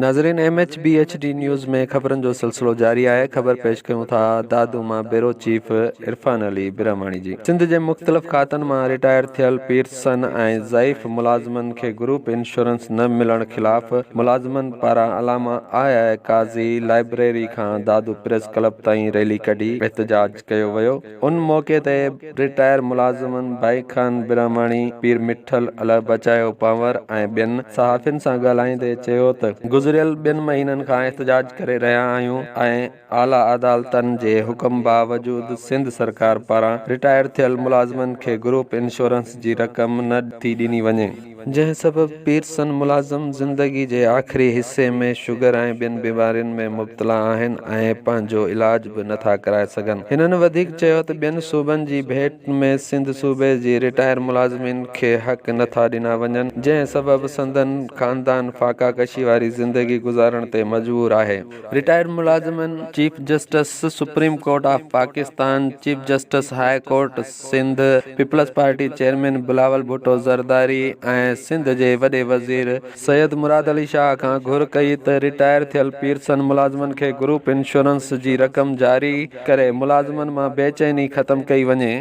ناظرين M H B H D news ۾ خبرن جو سلسلو جاري آهي خبر پيش ڪيون ٿا دادو مان بيورو چيف عرفان علي برهماڻي جي سنڌ جي مختلف کاتن مان رٽائر ٿيل پيرسن ۽ ضعيف ملازمن کي گروپ انشورنس نه ملڻ خلاف ملازمن پاران علامه آء آء قاضي لائبريري کان دادو پريس ڪلب تائين ريلي ڪڍي احتجاج ڪيو ويو ان موقعي تي رٽائر ملازمن ڀائي خان برهماڻي، پير مٺل، الهه بچايو پنهور ۽ ٻين صحافين سان ڳالهائيندي چيو ته گذريل ٻن مهينن کان احتجاج ڪري رهيا آهيون ۽ اعليٰ عدالتن جي حڪم باوجود سنڌ سرڪار پاران رٽائر ٿيل ملازمن کي گروپ انشورنس جي رقم نه ٿي ڏني وڃي. جنهن سبب پيرسن ملازم زندگي جي آخري حصي ۾ شگر ۽ ٻين بيمارين ۾ مبتلا آهن ۽ پنهنجو علاج به نه ٿا ڪرائي سگهن. هنن وڌيڪ چيو ته ٻين صوبن جي ڀيٽ ۾ سنڌ صوبي جي رٽائر ملازمين کي حق نه ٿا ڏنا وڃن جنهن سبب سندن خاندان فاقا ڪشي واري زندگي گذارڻ تي مجبور آهي. رٽائرڊ ملازمن chief justice supreme court of Pakistan, chief justice high court Sindh, peoples party chairman Bilawal Bhutto Zardari ۽ Sindh جي وڏي وزير سيد مراد علي شاهه کان گهر ڪئي ته رٽائر ٿيل پيرسن ملازمن کي گروپ انشورنس جي رقم جاري ڪري ملازمن مان بيچيني ختم ڪئي وڃي.